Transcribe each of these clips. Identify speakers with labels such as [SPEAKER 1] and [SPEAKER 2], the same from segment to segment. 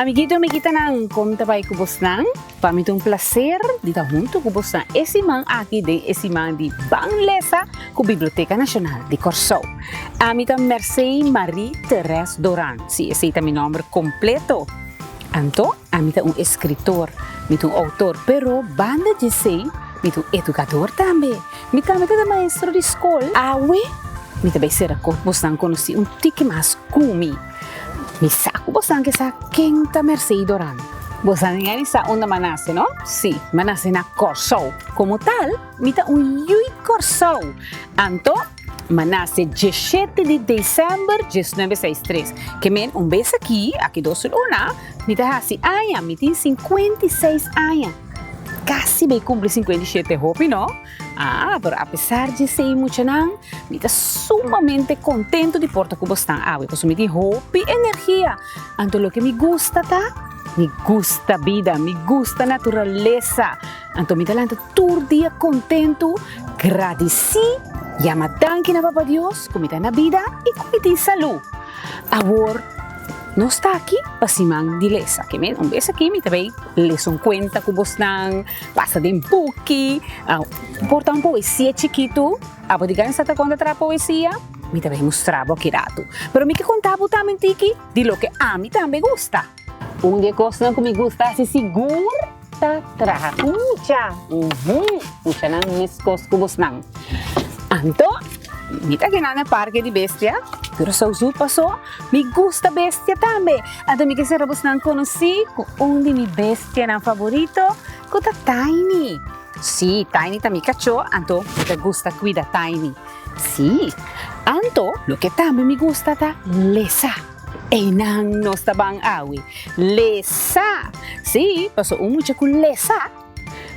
[SPEAKER 1] Amiguito, amiguitanan, kon ta bai ku bosnan? Pa mi ta un plaser di ta huntu ku bosnan e siman aki den e siman di Ban Lesa ku Biblioteka Nashonal di Kòrsou. Ami ta Mercey Marie Therese Doran, si esei ta mi nòmber kompleto. Anto, ami ta un eskritor, mi ta un outor, pero banda di esei mi ta un edukador tambe. Mi tambe ta ta maestro di skol. Awe mi ta bai sera ku bosnan konosí un tiki mas ku mi. Mi sa ku bosnan ke sa ken ta Mercey Doran. Bosnan tin gana di sa unda m'a nase, no? Sí, m'a nase na Kòrsou. Komo tal, mi ta un yui Kòrsou. Anto, m'a nase diesshete di desèmber diesnuebe seis tres. Ke men un bes aki, aki dos luna, mi ta hasi aña. Mi tin 56 aña. Kasi bai kumpli 57, hopi no? Ah, pero apesar di esei muchanan, mi ta sumamente kontentu di por ta ku bosnan awe, pasobra mi tin hopi energia. Anto loke mi gusta ta, mi gusta bida, mi gusta naturalesa. Anto mi ta lanta tur dia kontentu, gradisí, yama danki na Papa Dios ku mi ta na bida i ku mi tin salú. Awor, nos ta aki pa siman di lesa. Ke men, un bes aki mi ta bai lesa un kuenta ku bosnan, pasa den buki, por ta un poesia chikitu. Abo di gana sa ta konta traha poesia? Mi ta bai mustra bo aki ratu. Pero mi ke konta bo tambe un tiki di loke ami tambe gusta. Un di e kosnan ku mi gusta hasi sigur ta traha ku mucha. Muchanan meskos ku bosnan. Anto, mi ta keda na parke di bestia, Curaçao Zoo paso mi gusta bestia tambe. Anto mi ke sera bosnan konosí ku un di mi bestianan favorito ku ta Tiny. Sí, Tiny ta mi kachó, anto mi ta gusta kuida Tiny. Sí, anto loke tambe mi gusta ta lesa. Einan nos ta ban awe. Lesa! Sí, paso un mucha ku lesa,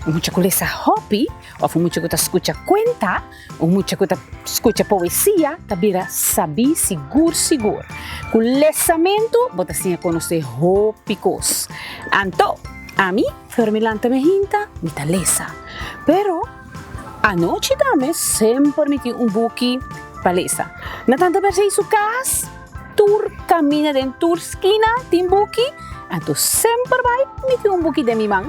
[SPEAKER 1] un mucha ku lesa hopi, òf un mucha ku ta skucha kuenta, un mucha ku ta skucha poesia, ta bira sabí sigur sigur. Ku lesamentu bo ta siña konosé hopi kos. Anto, ami, for mi lanta mi hinta, mi ta lesa. Pero, anochi tambe semper mi tin un buki pa lesa. Na tanta Mercé su kas. Tur camina den tur skina tin buki, anto semper bai mi tin un buki den mi man,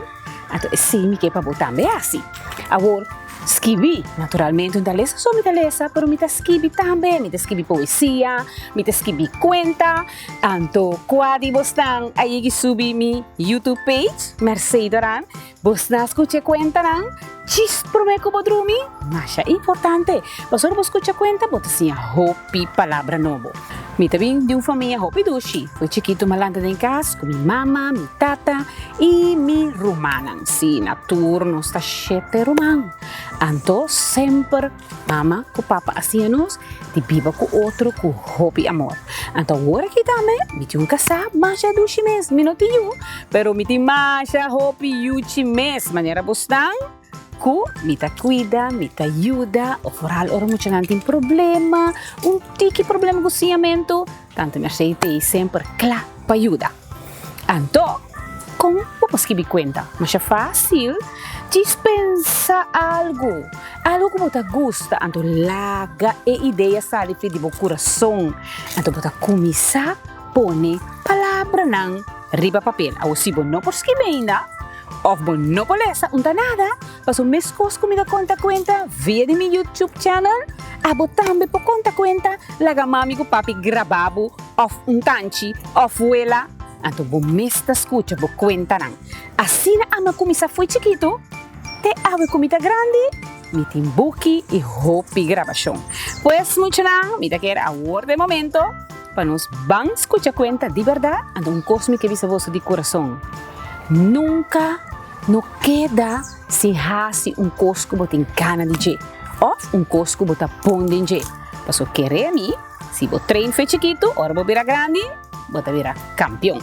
[SPEAKER 1] anto esei mi ke pa bo tambe hasi. Awor, skibi, naturalmente un ta lesa so mi ta lesa, pero mi ta skibi tambe, mi ta skibi poesia, mi ta skibi kuenta, anto kua di bosnan a yegi subi mi YouTube page, Mercey Doran, Bosnan a skucha e kuentanan djis promé ku bo drumi? Masha importante! Pasobra bo skucha kuenta bo ta siña hopi palabra nobo. Mi ta bin di un famia hopi dushi. Fo'i chikitu mi a lanta den kas ku mi mama, mi tata i mi rumannan. Sí, na tur nos ta shete ruman. Anto semper Mama ku papa a siña nos di biba ku otro ku hopi amor. Anto awor aki tambe mi tin un kasá masha dushi mes. Mi no tin yu, pero mi tin masha hopi yuchi mes. Manera bo stan ku mi ta kuida, mi ta yuda, o foral ora muchanan tin problema, un tiki problema ku siñamentu, Tante Mercé t'ei semper kla pa yuda. Anto, kon bo por skibi kuenta? Masha fásil, djis pensa algu, algu ku bo ta gusta, anto laga e idea sali for di bo kurason. Anto bo ta kuminsá pone palabranan riba papel. Awor si bo no por skibi ainda òf bo no por lesa, un ta nada, pasobra meskos ku mi ta konta kuenta via di mi YouTube channel, abo tambe por konta kuenta. Laga mami ku papi graba bo òf un tanchi òf wela, anto bo mes ta skucha bo kuentanan. Asina ami a kuminsá fo'i chikitu te awe ku mi ta grandi, mi tin buki i hopi grabashon. Pues muchanan, mi ta kere awor den momento pa nos ban skucha kuenta di bèrdat, anto un kos mi ke bisa boso di kurason, nunka no keda sin hasi un kos ku bo tin gana di dje òf un kos ku bo ta bon den dje. Paso kere mi, si bo train fe chikitu, ora bo bira grandi, bo ta bira kampion.